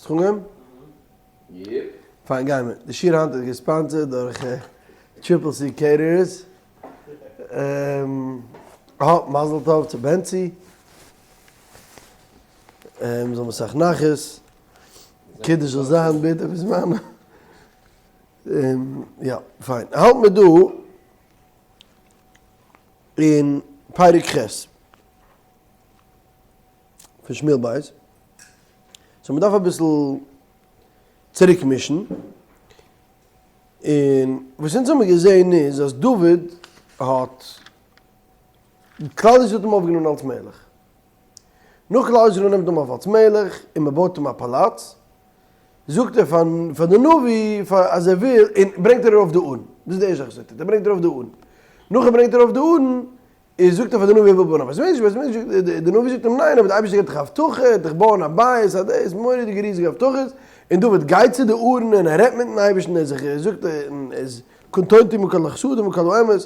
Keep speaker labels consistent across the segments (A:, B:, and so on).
A: זיך אנגעהויבן? פיין גיימער. די שיעור היינט איז געספאנסערד דורך טריפל סי קעיטערערס. אה, מזל טוב צו בענצי. זאל האבן אסאך נחת. קידוש זאל זיין בעתו ובזמנו. יא, פיין. האלט מיר דא אין פרק ח'. פון שמואל בית, so מ'דארף אביסל צוריק מישן, און וואס אונז האמיר געזען איז אז דוד האט, כלל ישראל האט אים אויפגענומען אלס מלך, נאך כלל ישראל נעמט אים אויף אלס מלך און מ'בויט אים א פאלאץ, זאגט ער פאר די נביא אז ער וויל, און ברענגט ער ארויף די ארון, דאס איז די ערשטע זאך וואס ער טוט, ער ברענגט ארויף די ארון, נאכן ברענגט ער ארויף די ארון, איז זאגט ער פאר די נביא ער וויל בויען א בית המקדש, בית המקדש, די נביא זאגט אים ניין אבער די אייבערשטער געבט דיך א הבטחה, ער וועט דיך בויען א בית, א דאס, מורא'דיגע ריזיגע הבטחות, און דוד גייט צו די ארון און ער רעדט מיטן אייבערשטן, ער זיך ער זאגט און איז קטונתי מכל החסדים ומכל האמת,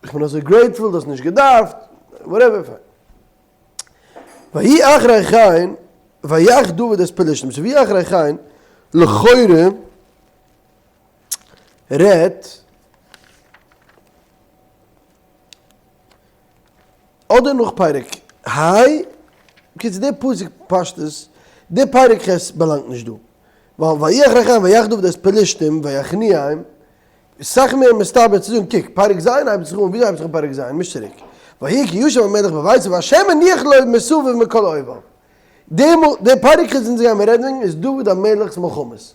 A: איך בין אזוי grateful, דו האסט נישט געדארפט, whatever, פיין. ויהי אחרי כן, ויך דוד את פלשתים, so ויהי אחרי כן, לכאורה רעדט אדער נאך פרק ה', בקיצור די פסוק פשטות, די פרק ח' באלאנגט נישט דא, ווייל ויהי אחרי כן ויך דוד את פלשתים ויכניעם, איז סאך מער מסתבר צו זאגן קוק פרק ז' הייבט זיך אן, וויאזוי הייבט זיך אן פרק ז'? מיש צוריק, ויהי כי ישב המלך בביתו והשם הניח לו מסביב מכל אויביו, די פרק ח' אונז גיימיר רעדן וועגן איז דוד המלך'ס מלחמות,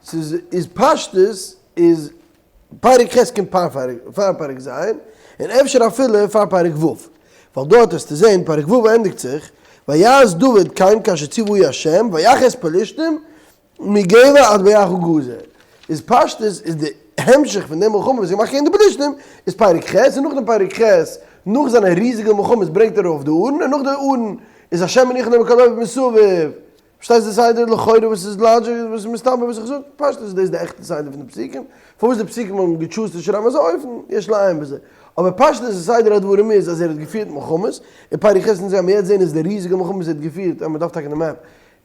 A: ס'איז איז פשטות איז פרק ח' קומט פאר פאר פרק ז', און אפשר אפילו פאר פרק ו', ווייל דארט וועסטו זען פרק ו' ענדיגט זיך ויעש דוד כן כאשר ציווהו ה' ויך את פלשתים מגבע עד בואכה גזר, איז פשטות איז די המשך פון די מלחמה וואס איז געמאכט קעגן די פלשתים איז פרק ח', און נאך דעם פרק ח' נאך זיינע ריזיגע מלחמות ברענגט ער ארויף די ארון, און נאך די ארון איז השם הניח לו מכל אויביו מסביב. פארשטייסט די סדר לכאורה וואס איז logic וואס איז מסתבר וואס איך זאג? פשטות איז דאס די עכטע סדר פון די פסוקים, פארוואס די פסוקים האבן גע choose ט צו שרייבן אזא אופן, יש לעיין בזה. אבער פשטות די סדר הדברים איז אז ער האט געפירט מלחמות, און פרק ח' אונז גיימיר יעצט זעהן איז די ריזיגע מלחמות וואס ער האט געפירט, אז מען דארף טאקע די map,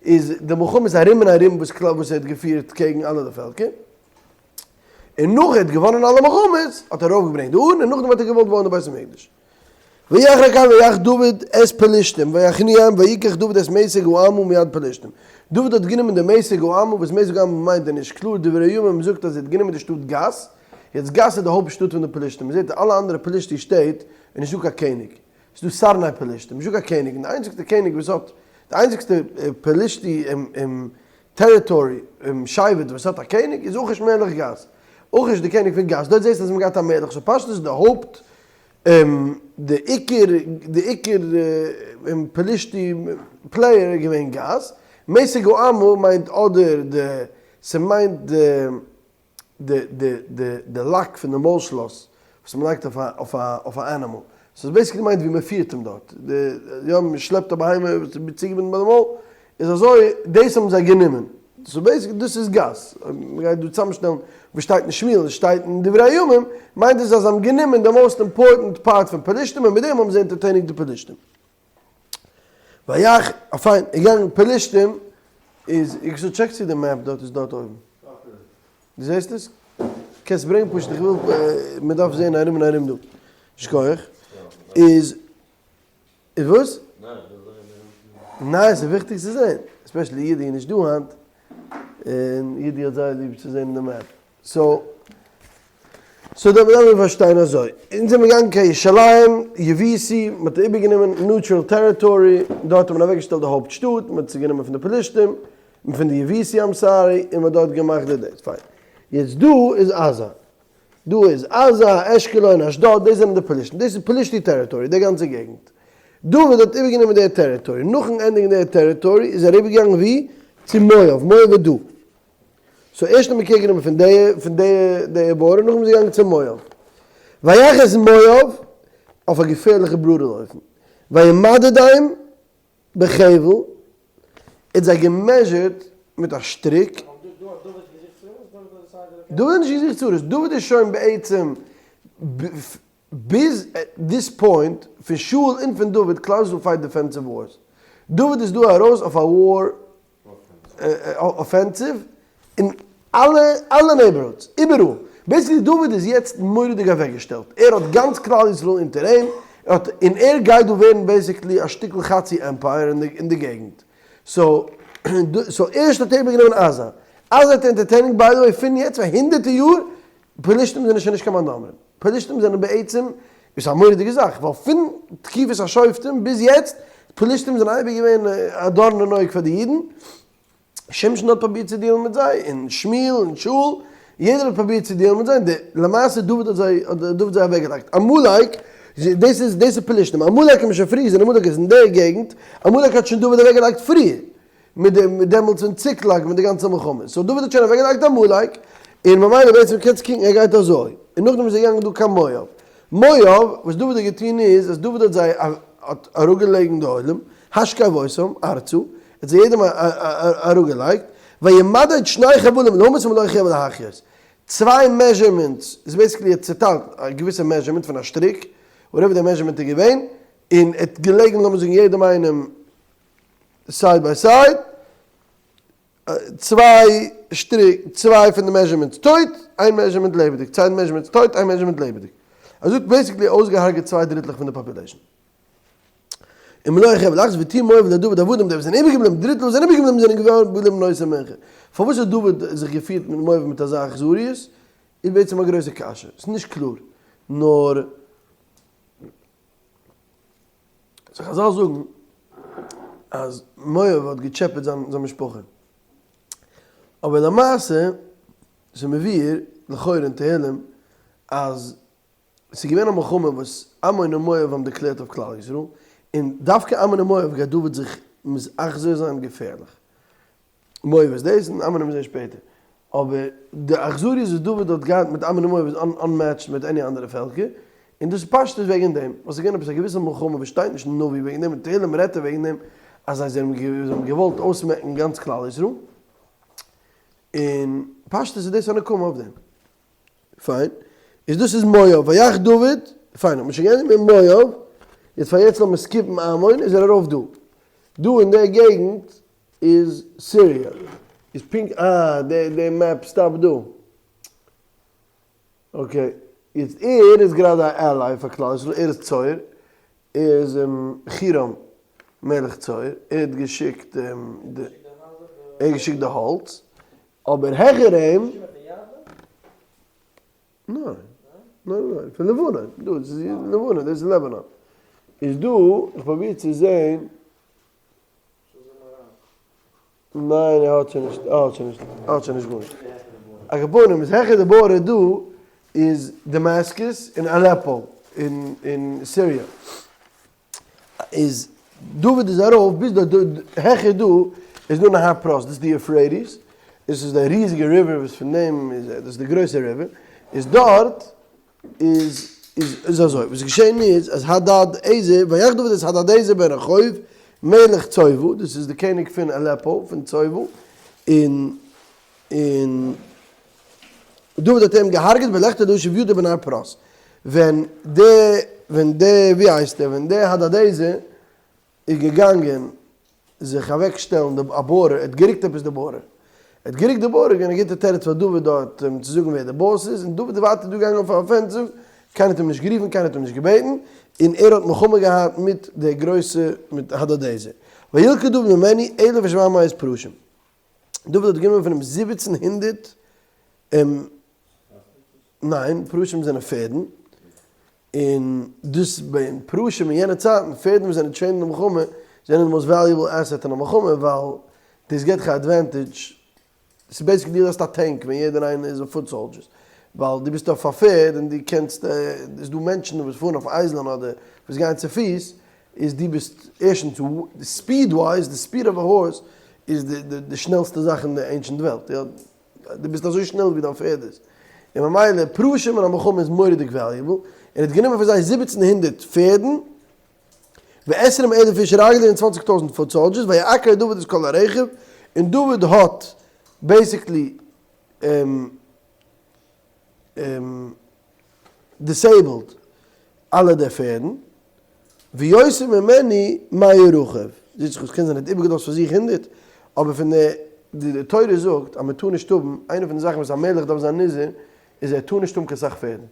A: איז די מלחמות ארום און ארום וואס כלל וואס ער האט געפירט קעגן אלע די פעלקער. און נאך ער האט געוואנען אלע מלחמות האט ער ארויפגעברענגט די ארון און נאכדעם האט ער געוואלט בויען די בית המקדש. ויהי אחרי כן ויך דוד את פלשתים ויכניעם ויקח דוד את מתג האמה מיד פלשתים. דוד האט גענומען די מתג האמה, וואס מתג האמה מיינט איז נישט קלאר, דברי הימים זאגט אז ער האט גענומען די שטאט גת, יעצט גת איז די הויפט שטאט פון די פלשתים, מען זעט אלע אנדערע פלשתי שטעט איז נישטא קיין קעניג, ס'איז דא סרני פלשתים, נישטא קיין קעניג, און די איינציגסטע קעניג וואס האט, די איינציגסטע פלשתי territory שבט וואס האט א קעניג איז אכיש מלך גת, אכיש די קעניג פון גת, דארט זעסטו אז מען געהאט א מלך, so פשטות איז די הויפט די עיקר די עיקר פלישתי player איז געווען גת, מתג האמה מיינט אדער די ס'מיינט די די די די די lock פון די מויל שלאס וואס מ'לייגט אויף א אויף א אויף א animal, ס'איז basically מיינט ווי מ'פירט אים דארט, די יא מ'שלעפט א בהמה וואס איז צוגעבינדן ביי די מויל, איז אזוי דאס האבן זיי גענומען, so basically דאס איז גת, אויב מ'גייט דא צוזאמשטעלן וואס שטייט אין שמואל און שטייט אין דברי הימים, מיינט עס אז זיי האבן גענומען די most important part פון פלישתים און מיט דעם האבן זיי אונטערטעניגט די פלישתים. ויך, פיין, איז געגאנגען פלישתים, איז, איך זאג check צו די map דארט איז דארט אויבן. דו זעסט עס? קענסט ברענגען פשוט איך וויל מען דארף זען ארום און ארום דא. שכוח. איז איז וואס? ניין ס'איז וויכטיג צו זען. especially אידי איז נישט דא היינט. און אידי האט זייער ליב צו זען די map. so so דארף מען פארשטיין אזוי. אונז זעמיר געגאנגען קיין ירושלים, יבוסי, מען האט איבערגענומען neutral territory, דארט האט מען אוועקגעשטעלט די הויפט שטאט, מען האט עס גענומען פון די פלישתים, פון די יבוסי I'm sorry, און מען האט דארט געמאכט די דאס, פיין. יעצט דא איז עזה. דא איז עזה, אשקלון, אשדוד, דאס זענען די פלישתים, דאס איז פלישתי territory, די גאנצע געגנט. דוד האט איבערגענומען די territory, נאכן ענדיגן די territory איז ער אריבערגעגאנגען וואו? צו מואב, מואב איז דא. so ערשט האט מען care גענומען פון די פון די די border, נאכדעם איז ער געגאנגען צו מואב. ויך את מואב אויף א געפערליכע brutal אופן. וימדדם בחבל, ער האט זיי גע measure ט מיט א שטריק. דוד האט נישט געזוכט צרות, דוד איז שוין בעצם ביז this point פון שאול און פון דוד, כלל ישראל fight defensive wars. דוד איז דא ארויס אויף א war. offensive אין אלע אלע neighborhoods איבעראל, basically דוד איז יעצט מורא'דיג אוועקגעשטעלט, ער האט גאנץ כלל ישראל אונטער אים, ער האט און ער גייט דא ווערן basically א שטיקל חצי empire אין די געגנט, so so ערשט האט ער איבערגענומען עזה, עזה האט entertaining by the way פון יעצט פאר הונדערטער יאר, פלישתים זענען שוין נישט קיין מאן דאמרים, פלישתים זענען בעצם, איז א מורא'דיגע זאך, ווייל פון תקופת השופטים ביז יעצט, פלישתים זענען אייביג געווען א דארן אין אויג פאר די אידן, שמשון האט פרובירט צו deal ן מיט זיי, און שמואל און שאול, יעדער האט פרובירט צו deal ן מיט זיי, און די למעשה דוד האט זיי האט דוד זיי אוועקגעלייגט. עמלק, דאס איז דאס איז פלישתים, עמלק האט מען שוין פריער געזען, עמלק איז אין די געגנט, עמלק האט שוין דוד אוועקגעלייגט פריער, מיט די מיט דעמאלטס אין ציקלאג מיט די גאנצע מלחמה, so דוד האט שוין אוועקגעלייגט עמלק, און ממילא בעצם קענסט קוקן ער גייט אזוי, און נאכדעם איז ער געגאנגען דא קיין מואב. מואב, וואס דוד האט געטון איז, אז דוד האט זיי האט אראפגעלעגן די עולם, השכיב אותם ארצה, ער האט זיי יעדעם אראפגעלייגט, וימדד שני חבלים להמית ומלא חבל להחיות, צוויי measurements, איז basically ער האט צוטיילט א געוויסע measurement פון א שטריק, whatever די measurement איז געווען, און ער האט געלעגן לאמיר זאגן יעדעם איינעם side by side, צוויי שטריק, צוויי פון די measurements טויט, איין measurement לעבעדיג, צוויי measurements טויט, איין measurement לעבעדיג. אזוי האט basically אויסגעהארגעט צוויי דריטלעך פון די population. און מלא חבל להחיות ותהי מואב לדוד עבדים, די וואס זענען איבערגעבליבן, די דריטל וואס זענען איבערגעבליבן זענען געווארן געבליבן נושאי מנחה. פארוואס האט דוד זיך געפירט מיט מואב מיט אזא אכזריות, איז בעצם א גרויסע קשיא, ס'איז נישט קלאר, נאר. so חזל זאגן אז מואב האט געטשעפעט זיין משפחה. אבער למעשה איז מבואר לכאורה אין תהלים אז ס'איז געווען א מלחמה וואס עמון און מואב האבן דערקלערט אויף כלל ישראל, און דווקא עמון און מואב גייט דוד זיך מתאכזר זיין געפערליך. מואב איז דאס און עמון איז שפעטער. אבער די אכזריות וואס דוד האט געהאט מיט עמון און מואב איז unmatched מיט any אנדערע פעלקער, און דאס איז פשטות וועגן דעם, ווייל ס'איז געווען עפעס א געוויסע מלחמה וואס שטייט נישט אין נביא וועגן דעם, אין תהלים רעדט ער וועגן דעם אז זיי זענען האבן געוואלט אויסמעקן גאנץ כלל ישראל, און פשטות איז דאס א נקמה אויף דעם. פיין, איז דאס איז מואב, ויך דוד, פיין האט מען שוין געענדיגט מיט מואב, יעצט פאר יעצט לאמיר skip ן עמון, איז ער ארויף דא, דא אין די געגנט איז סיריע, איז פונקט, אה, די די map stop ט דא, okay, יעצט ער איז גראדע א ally פאר כלל ישראל, ער איז צור, ער איז חירם מלך צור, ער האט געשיקט די, ער האט געשיקט די האלץ, אבער העכער אים. ניין, ניין ניין, פון לבנון, דא איז לבנון, דאס איז Lebanon, איז דא, איך פרוביר צו זעהן. ניין ער האט שוין נישט, ער האט שוין נישט, ער האט שוין נישט גארנישט. על כל פנים איז העכער די border דא איז דעמאסקוס און אלעפא אין אין סיריע. איז דוד איז ארויף ביז דא העכער דא איז דא נהר פרת דאס איז די Euphrates, דאס איז די ריזיגע river וואס פון דעם איז דאס איז די גרויסע river, איז דארט איז איז אזוי, וואס איז געשען איז אז הדד עזר, ויך דוד את הדדעזר בן רחוב מלך צובא, דאס איז די קעניג פון אלעפא, פון צובא, און און דוד האט אים געהארגעט בלכתו להושיב ידו בנהר פרת, ווען די ווען די ווי הייסט ער ווען די הדדעזר איז געגאנגען זיך אוועק שטעלן די א border, ער האט גערוקט עפעס די border, ער האט גערוקט די border, געווען א גוטע תירוץ פאר דוד דארט אים צו זאגן ווער די boss איז, און דוד איז ווייטער דא געגאנגען אויף א offensive, קיינער האט אים נישט גערופן, קיינער האט אים נישט געבעטן, און ער האט מלחמה געהאט מיט די גרויסע מיט הדדעזר, וילקט דוד ממנו אלף ושבע מאות פרשים, דוד האט גענומען פון אים 1700 ניין, פרשים זענען פערדן, און דאס בין פרשים אין יענע צייטן, פערדן וואס זענען trained אין די מלחמה, זענען די most valuable asset אין א מלחמה, ווייל דאס געבט דיך א advantage, ס'איז basically דו האסט א tank ווען יעדער איינער איז אויף foot soldiers, ווייל דו ביסט אויף א פערד און דו קענסט, ס'איז דא מענטשן וואס פארן אויף אייזלען אדער וואס גייען צופיס, איז דו ביסט ערשטנס speed wise, די speed of a horse איז די שנעלסטע זאך אין די ancient וועלט, יא. דו ביסט אזוי שנעל ווי דיין פערד איז, און ממילא פרשים אין א מלחמה איז מורא'דיג valuable, ער האט גענומען פון זיי 1700 פערדן, ועשרים אלף איש רגלי און 20,000 foot soldiers, ויעקר דוד את כל הרכב, און דוד האט basically disabled אלע די פערדן, ויותר ממנו מאה רכב, זעט זיך אויס קען זיין ער האט איבערגעלאזט פאר זיך הונדערט, אבער פון די. די תורה זאגט אז מען טאר נישט האבן, איינע פון די זאכן וואס א מלך דארף זיין נזהר איז ער טאר נישט האבן קיין סאך פערדן.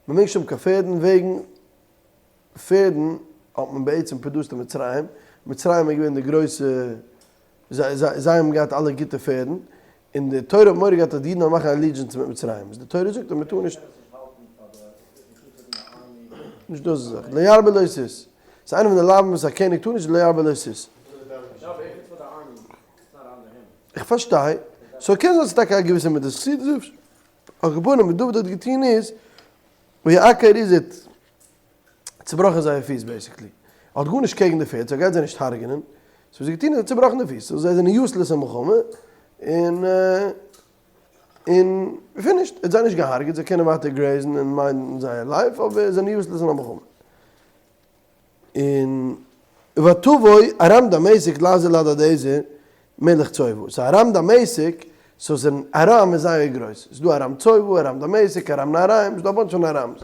A: מען מעג נישט האבן קיין פערדן וועגן פערדן האט מען בעצם produced אין מצרים, מצרים איז געווען די גרויסע, זיי האבן געהאט אלע גוטע פערדן, און די תורה האט מורא געהאט אז די אידן וועלן מאכן allegiance מיט מצרים, איז די תורה זאגט אז מען טאר נישט. נישט דאס איז זאך, לא ירבה לו סוס, ס'איז איינע פון די לאווין וואס א קעניג טאר נישט, לא ירבה לו סוס. איך פארשטיי, so קען זיין ס'איז טאקע א געוויסע מידת חסידות, על כל פנים וואס דוד האט געטון איז, ויעקר איז ער האט צובראכן זייער פיס basically, ער האט גארנישט קעגן די פערד so ער גייט זיי נישט הרג'נען, so וואס ער האט געטון איז ער האט צובראכן די פיס, so זיי זענען useless אין מלחמה, און און finished, ער האט זיי נישט געהארגעט, זיי קענען ווייטער graze ן און mind ן זייער life, אבער זיי זענען useless אין א מלחמה. און ותבוא ארם דמשק לעזור להדדעזר מלך צובא, so ארם דמשק, so זענען ארם איז זייער גרויס, ס'איז דא ארם צובא, ארם דמשק, ארם נהריים, ס'איז דא א bunch פון ארם'ס,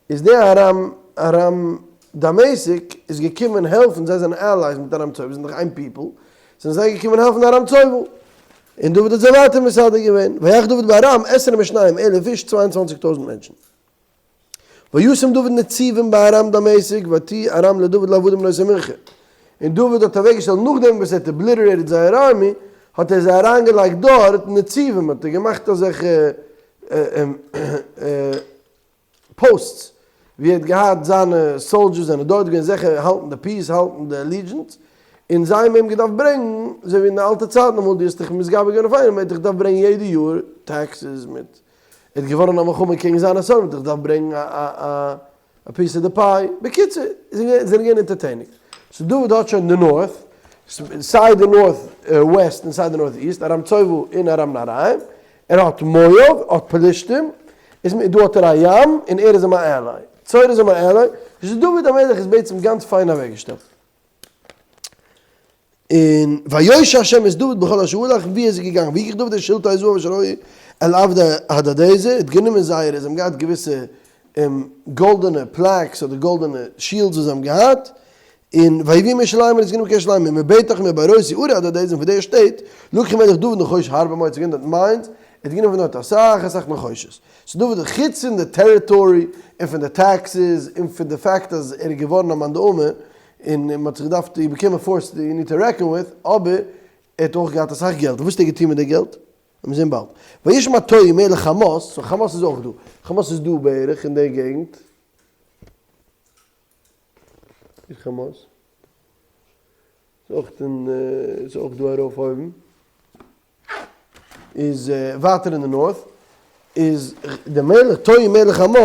A: איז די ארם ארם דמשק איז געקומען העלפן, זיי זענען allies מיט ארם צובא, זענען דאך איין people, זענען זיי געקומען העלפן ארם צובא, און דוד האט זיי ווייטער מסדר געווען, ויך דוד בארם עשרים ושניים אלף איש צוויי און צוואנציג טויזנט מענטשן. וישם דוד נציבים בארם דמשק ותהי ארם לדוד לעבדים נושאי מנחה, און דוד האט אוועקגעשטעלט נאכדעם וואס ער האט obliterated זייער army האט ער זיי אריינגעלייגט דארט נציבים האט ער געמאכט אזעלכע posts ווי ער האט געהאט זיינע soldiers זענען דארט געווען זיכער האלטן די peace האלטן די allegiance און זיי האבן אים געדארפט ברענגן אזוי ווי אין די אלטע צייטן אמאל דו האסט דיך מתגבר געווען אויף איינעם ער האט דיך געדארפט ברענגן יעדע יאר taxes מיט ער האט געוואונען א מלחמה קעגן זיינע שונאים, האט ער געדארפט ברענגן א piece of the pie, בקיצור, זיי זענען געווען אונטערטעניג. so דוד האט שוין די north, סיי די north west און סיי די north east, ארם צובא און ארם נהריים, ער האט מואב, ער האט פלישתים, איז דא האט ער א ים, און ער איז אים א ally, צור איז אים א ally, so דוד המלך איז בעצם גאנץ פיין אוועקגעשטעלט. און ויושע השם את דוד בכל אשר הלך, ווי ער איז געגאנגען, ויקח דוד את שלטי הזהב אשר היו אל עבדי הדדעזר, ער האט גענומען זייערע, זיי האבן געהאט געוויסע גאלדענע plaques אדער גאלדענע shields וואס זיי האבן געהאט, און ויביאם ירושלים, און ער האט עס גענומען קיין ירושלים, ומבטח ומבארותי ערי הדדעזר, און פון די שטעט, לקח המלך דוד נחושת הרבה מאוד, ס'איז געווען דארט mines, ער האט גענומען פון דארט אסאך אסאך נחושת. so דוד חוץ פון די territory און פון די taxes און פון די fact אז ער איז געווארן א מאן דאמר, און מען האט זיך געדארפט he became a force you need to reckon with, אבער ער האט אויך געהאט אסאך געלט, און וואס האט ער געטון מיט די געלט? לאמיר זען באלד. וישמע תועי מלך חמת, so חמת איז אויך דא, חמת איז דא בערך אין די געגנט. ווי איז חמת? איז אויך אין, איז אויך דא ארויף אויבן. איז ווייטער אין די north, איז דער מלך תועי מלך חמת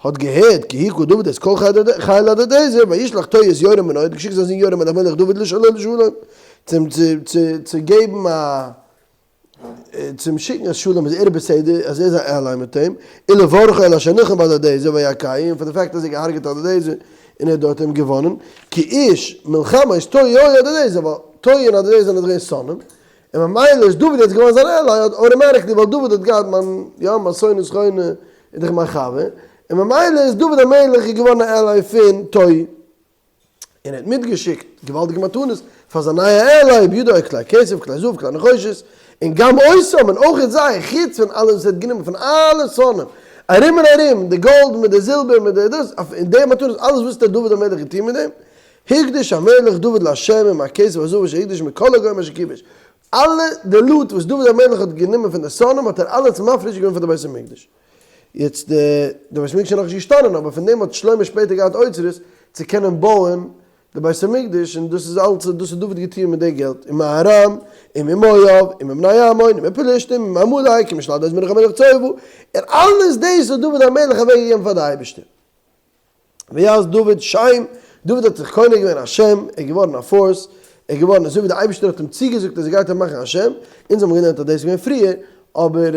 A: האט געהערט כי הכה דוד את כל חיל הדדעזר וישלח תועי את יורם בנו, האט געשיקט זיין זון יורם אל המלך דוד לשלום לשלום צום צו געבן א צום שיקן אז שלום איז ער בסדר אז ער איז א ally מיט אים, ולברכו על אשר נלחם בהדדעזר ויכהו, און פאר די fact אז ער האט געהארגעט הדדעזר און ער האט דארט אים געוואנען, כי איש מלחמות תועי היה הדדעזר, ווייל תועי און הדדעזר זענען דאך געווען שונאים, און ממילא איז דוד יעצט געווארן זיין ally automatically ווייל דוד האט געהאט מיין יא מיין שונא'ס שונא איז דאך מיין חבר, און ממילא איז דוד המלך איז געווארן א ally פון תועי. און ער האט מיטגעשיקט געוואלדיגע מתנות פאר זיין נייע ally ובידו כלי כסף כלי זהב כלי נחושת, און גם אותם און אויך זיי, חוץ פון אלעס וואס ער האט גענומען פון אלע שונאים ארום און ארום, די גאלד מיט די זילבער מיט די דאס, און די מתנות, אלעס וואס האט דוד המלך געטון מיט דעם, הקדיש המלך דוד לה' עם הכסף והזהב אשר הקדיש מכל הגוים אשר כיבש, אלע די loot וואס דוד המלך האט גענומען פון די שונאים האט ער אלעס מפריש געווען פאר די בית המקדש. יעצט די בית המקדש איז נאכנישט געשטאנען אבער פון דעם האט שלמה שפעטער געהאט אוצרות צו קענען בויען די בית המקדש און דאס איז אלץ דאס האט דוד געטוען מיט די געלט ומארם וממואב ומבני עמון ומפלשתים ומעמלק ומשלל דוד מלך המלך צובא און אלעס דאס האט דוד המלך אוועק געגעבן פאר די אייבערשטער. ויעש דוד שם, דוד האט זיך קונה געווען א שם, ער איז געווארן א force, ער איז געווארן אזוי ווי דער אייבערשטער האט אים צוגעזאגט אז ער גייט אים מאכן א שם, אונז האבן געלערנט אז דאס איז געווען פריער, אבער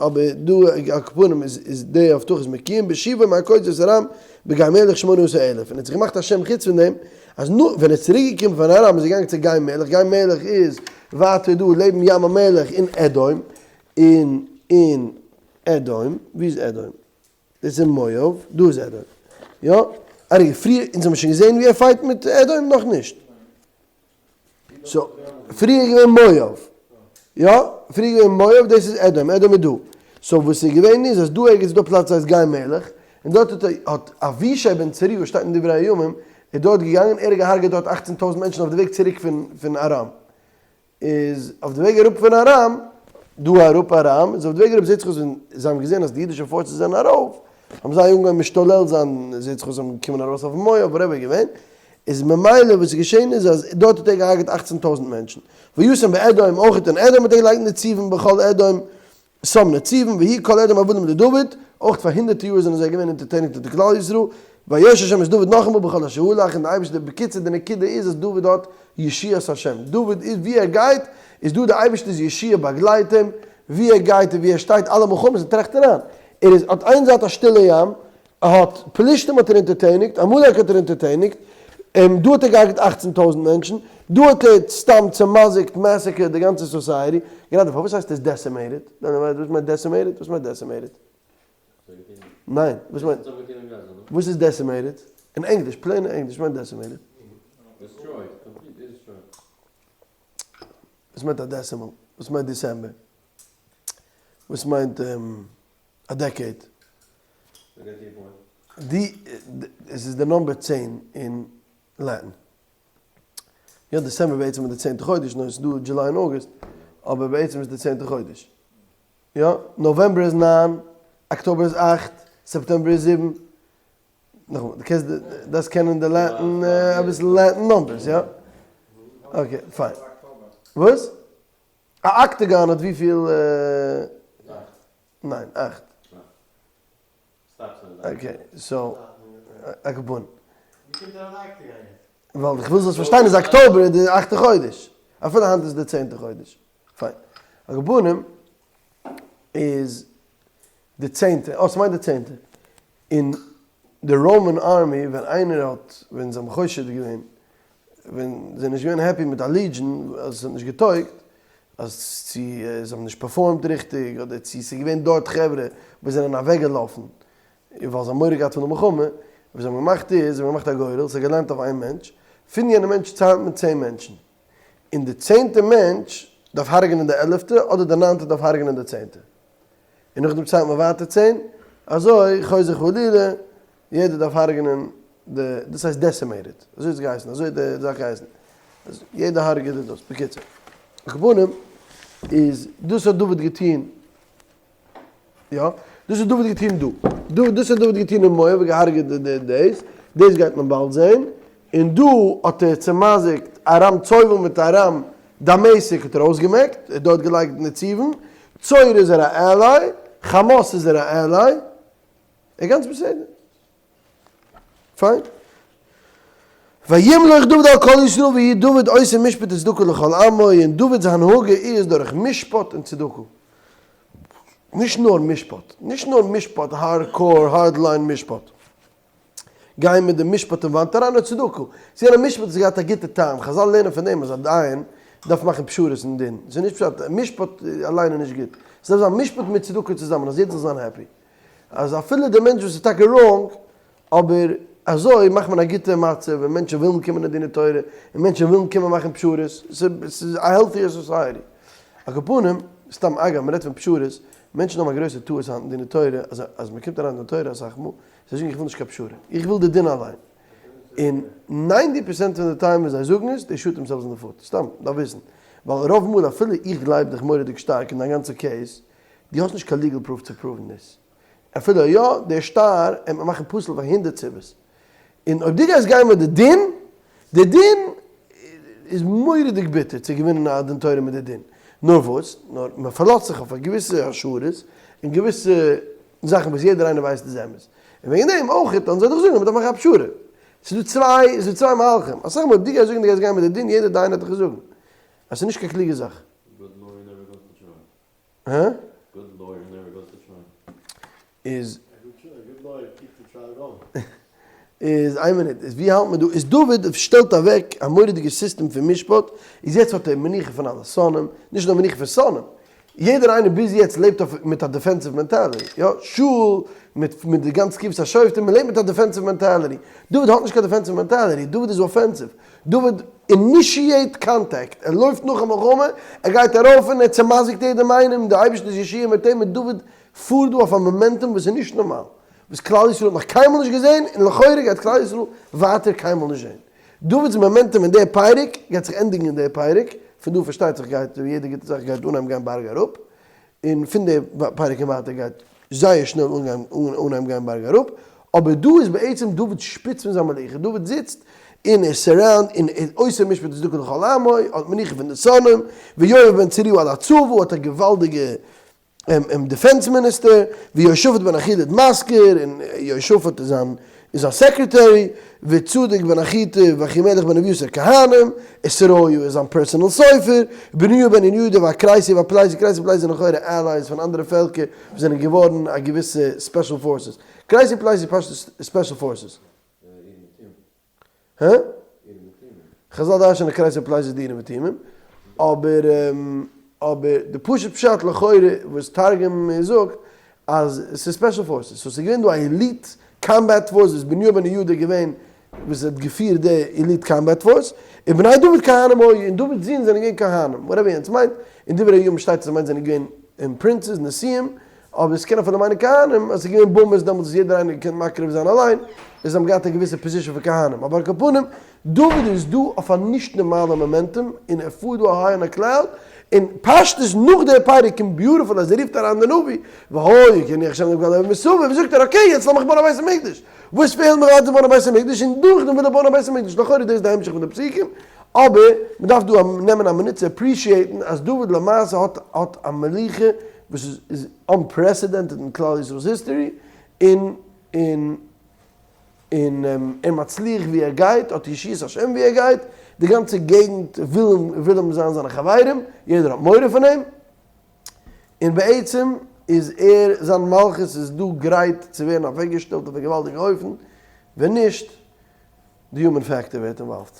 A: אבער דא על כל פנים איז איז די הבטחה איז מקוים בשובו מהכות את ארם בגיא מלך שמונה עשר אלף, און ער האט זיך געמאכט א שם חוץ פון דעם, אז נאך ווען ער איז צוריק געקומען פון ארם איז ער געגאנגען צו גיא מלך, גיא מלך איז ווייטער דא לעבן ים המלח אין אדום, אין אין אדום, ווי איז אדום? דאס איז מואב, דא איז אדום. יא? א רגע, פריער, אונז האבן שוין געזען ווי ער fight מיט אדום? נאכנישט. סאו, פריער איז געווען מואב. יא, פריער איז געווען מואב, דאס איז אדום, אדום איז דא. סאו וואס איז געווען איז אז דא ערגעץ איז דא פלאץ וואס הייסט גיא מלך, און דארט האט האט אבישי בן צרויה שטייט אין דברי הימים, איז דארט געגאנגען, ער האט געהארגעט דארט אכצן טויזנט מענטשן אויף די וועג צוריק פון פון ארם. איז אויף די וועג אראפ פון ארם, דא אראפ ארם, איז אויף די וועג אראפ זעט זיך אויס ווען זיי האבן געזען אז די אידישע forces זענען ארויף, האבן זיי אנגעהויבן משתולל זיין, זעט זיך אויס זיי האבן געקומען ארויס אויף מואב, whatever געווען, איז ממילא וואס איז געשען איז אז דארט האט ער געהארגעט אכצן טויזנט מענטשן, וישם באדום, אויך אין אדום האט ער געלייגט נציבים בכל אדום, שם נציבים, ויהיו כל אדום עבדים לדוד, אויך פאר הונדערטער יאר זענען זיי געווען אונטערטעניג צו די כלל ישראל, ויושע השם את דוד נאכאמאל בכל אשר הלך, און די אייבערשטער, בקיצור די נקודה איז אז דוד האט ישועת השם, דוד איז ווי ער גייט איז דא די אייבערשטער'ס ישועה באגלייט אים, ווי ער גייט און ווי ער שטייט אלע מלחמות און טראכט אריין, ער איז האט איין זייט א שטילע ים, ער האט פלישתים האט ער אונטערטעניגט, עמלק האט ער אונטערטעניגט, און דא האט ער געהארגעט אכצן טויזנט מענטשן, דא האט ער סתם צעמזיקט, massacred, די גאנצע society, גראדע פארוואס הייסט עס decimated? וואס מיינט decimated? וואס מיינט decimated? ניין, וואס מיינט? וואס איז decimated? אין ענגליש, plain ענגליש, וואס מיינט decimated? וואס מיינט א decimal? וואס מיינט December? וואס מיינט א decade? די, עס איז די number צען אין Latin. יא December בעצם איז די צענטע חודש, נאר עס איז דא July און August, אבער בעצם איז די צענטע חודש. יא, November איז ניין, October איז אכט, September איז זיבן. נאכאמאל, דו קענסט, דארפסט קענען די Latin, אביסל Latin numbers, יא? okay, פיין. וואס? א octagon האט וויפיל? ניין, אכט. okay, so, אקבון. ווייל איך וויל זאלסט פארשטיין אז October איז די אכטע חודש. אפילו היינט איז די צענטע חודש. פיין. אקבונים איז די צענטע, אה ס'מיינט די צענטע. אין די Roman army ווען איינער האט, ווען זיי האבן חושד געווען, ווען זיי זענען נישט געווען happy מיט א legion אז עס האט נישט געטויגט, אז צו זיי האבן נישט performed ריכטיג, אדער צו ס'איז געווען דארט חברה וואס זענען אוועקגעלאפן ווייל זיי האבן מורא געהאט פון די מלחמה, וואס זיי האבן געמאכט איז, זיי האבן געמאכט א גורל, ס'האט געלערנט אויף איין מענטש, פון יענע מענטש ציילט מען צען מענטשן, און די צענטע מענטש דארף הרג'נען די עלעפטע, אדער די ניינטע דארף הרג'נען די צענטע. און נאכדעם ציילט מען ווייטער צען, אזוי חוזר חלילה, יעדער דארף הרג'נען די, דאס הייסט decimated, אזוי האט עס געהייסן, אזוי האט די זאך געהייסן, אז יעדער הרג'עט די דאס, בקיצור. על כל פנים, איז דאס האט דוד געטון, יא, דאס האט דוד געטון דא, דא, דאס האט דוד געטון אין מואב, געהארגעט די די דאס, דאס גייט מען באלד זען, און דא האט ער צעמזיקט ארם צובה מיט ארם דמשק האט ער אויסגעמעקט, ער האט דארט געלייגט נציבים, צור איז ער א ally, חמת איז ער א ally, ער גאנץ בסדר. פיין. וימלוך דוד על כל ישראל ויהי דוד עושה משפט וצדקה לכל עמו, און דוד'ס הנהגה איז דורך משפט און צדקה. נישט נאר משפט, נישט נאר משפט hardcore hardline משפט. גיין מיט די משפט אין וואנט אריין נאר צדקה. צו יענע משפט האט געהאט א גוטע טעם, חזל לערנען פון דעם אז א דיין דארף מאכן פשרות אין דין, ס'איז נישט פשט, משפט אליין איז נישט גוט, ס'דארף זיין משפט מיט צדקה צוזאמען אז יעדער זאל זיין happy. אז אפילו דער מענטש וואס איז טאקע wrong, אבער אזוי מאכט מען א גוטע מצב און מענטשן ווילן קומען אין דיני תורה, און מענטשן ווילן קומען מאכן פשרות, ס'איז א healthier society. על כל פנים, סתם אגב, מ'רעדט פון פשרות, מענטשן האבן א גרויסע טעות היינט אין דיני תורה, אז אז מ'קומט אריין אין דין תורה אסאך מאל, זיי זאגן איך וויל נישט קיין פשרה, איך וויל די דין אליין. און ninety percent פון די time ווען זיי זאגן עס, they shoot themselves in the foot. סתם, דארף וויסן. ווייל רוב מאל אפילו איך גלייב דיך מורא'דיג שטארק אין דיין גאנצע case, דו האסט נישט קיין legal proof צו prove ן דאס. אפילו יא, דער שטר העט מען מאכן פסול פאר הונדערט סיבות. און אויב דו גייסט גיין מיט די דין, די דין איז מורא'דיג ביטער צו געווינען א דין תורה מיט די דין. נאר וואס? נאר מען פארלאזט זיך אויף א געוויסע השערות און געוויסע זאכן וואס יעדער איינער ווייסט איז אמת. און וועגן דעם אויך וועלן זיי דאך זאגן אז מען דארף מאכן א פשרה. ס'איז דא צוויי, ס'איז דא צוויי מהלכים. אסאך מאל אויב דו גייסט זאגן דו גייסט גיין מיט די דין, יעדער דיין וועט דיך זאגן אז ס'איז נישט קיין קלוגע זאך. הא? איז איז איין מינוט, איז ווי האלט מען דא? איז דוד שטעלט אוועק א מורא'דיגע סיסטעם פון משפט, איז יעצט האט ער מנוחה פון אלע שונאים, נישט נאר מנוחה פון שונאים, יעדער איינער ביז יעצט לעבט אויף מיט א defensive mentality, יא, שאול מיט מיט די גאנצע תקופת השופטים, מען לעבט מיט א defensive mentality, דוד האט נישט קיין defensive mentality, דוד איז offensive. דוד initiate contact, ער לויפט נאך א מלחמה, ער גייט ארויף און ער צעמזיקט יעדעם איינעם, די אייבערשטער'ס ישועה מיט אים און דוד פארט דא אויף א momentum וואס איז נישט נארמאל, וואס כלל ישראל האט נאך קיינמאל נישט געזען און לכאורה גייט כלל ישראל ווייטער קיינמאל נישט זען. דוד'ס momentum אין די פרק גייט זיך ענדיגן אין די פרק, פון דא פארשטייט זיך גייט ווי יעדע גוטע זאך גייט אנהייבן גיין בארג אראפ, און פון די פרק און ווייטער גייט זייער שנעל אנהייבן גיין בארג אראפ, אבער דא איז בעצם דוד'ס שפיץ פון זיין מלוכה, דוד זיצט און ער surround און ער עושה משפט וצדקה לכל עמו, האט מנוחה פון די שונאים, ויואב בן צרויה על הצבא האט א געוואלדיגע defense minister, ויהושפט בן אחילוד מזכיר, און יהושפט איז זיין איז זיין secretary, וצדוק בן אחיטוב ואחימלך בן אביתר כהנים, ושריה איז זיין personal סופר, בניהו בן יהוידע והכרתי והפלתי, כרתי ופלתי זענען לכאורה allies פון אנדערע פעלקער וואס זענען געווארן א געוויסע special forces, כרתי פלתי איז פשוט special forces. הא? חזל דרש'נען כרתי ופלתי איז די אורים ותומים, אבער אבער די פשוט פשט לכאורה וואס תרגום זאגט אז ס'איז special forces, so ס'איז געווען דא א elite combat force וואס בניהו בן יהוידע איז געווען וואס האט געפירט די elite combat force, און בני דוד כהנים היו, און דוד'ס זין זענען געווען כהנים, whatever יענץ מיינט, אין דברי הימים שטייט אז ס'מיינט זענען געווען princes, נשיאים, אבער עס קען אפילו מיינען כהנים אז עס איז געווען במות דעמאלטס וואס יעדער איינער געקענט מקריב זיין אליין, און זיי האבן געהאט א געוויסע position פון כהנים, אבער על כל פנים, דוד איז דא אויף א נישט נארמאלע momentum, און ער פארט דא high on a cloud, און פשטות נאך די פרק קומט beautiful אז ער רופט אריין די נביא, והיה כי יניח השם את גדול מסביב, זאגט ער okay יעצט לאמיך בויען א בית המקדש, וואס פעלט מיר ווייטער בויען א בית המקדש, און נאכדעם וויל ער בויען א בית המקדש, לכאורה דאס איז די המשך פון די פסוקים, אבער מען דארף דא נעמען א מינוט צו appreciate ן אז דוד למעשה האט האט א מלוכה וואס איז unprecedented אין כלל ישראל'ס history, און און און ער מצליח ווי ער גייט, האט ישועת השם ווי ער גייט, די גאנצע געגנט וויל אים וויל אים זיין זיינע חברים, יעדער האט מורא פון אים, און בעצם איז ער זיין מלכות איז דא גרייט צו ווערן אוועקגעשטעלט אויף א געוואלדיגע אופן, ווען נישט די human factor ווערט involved.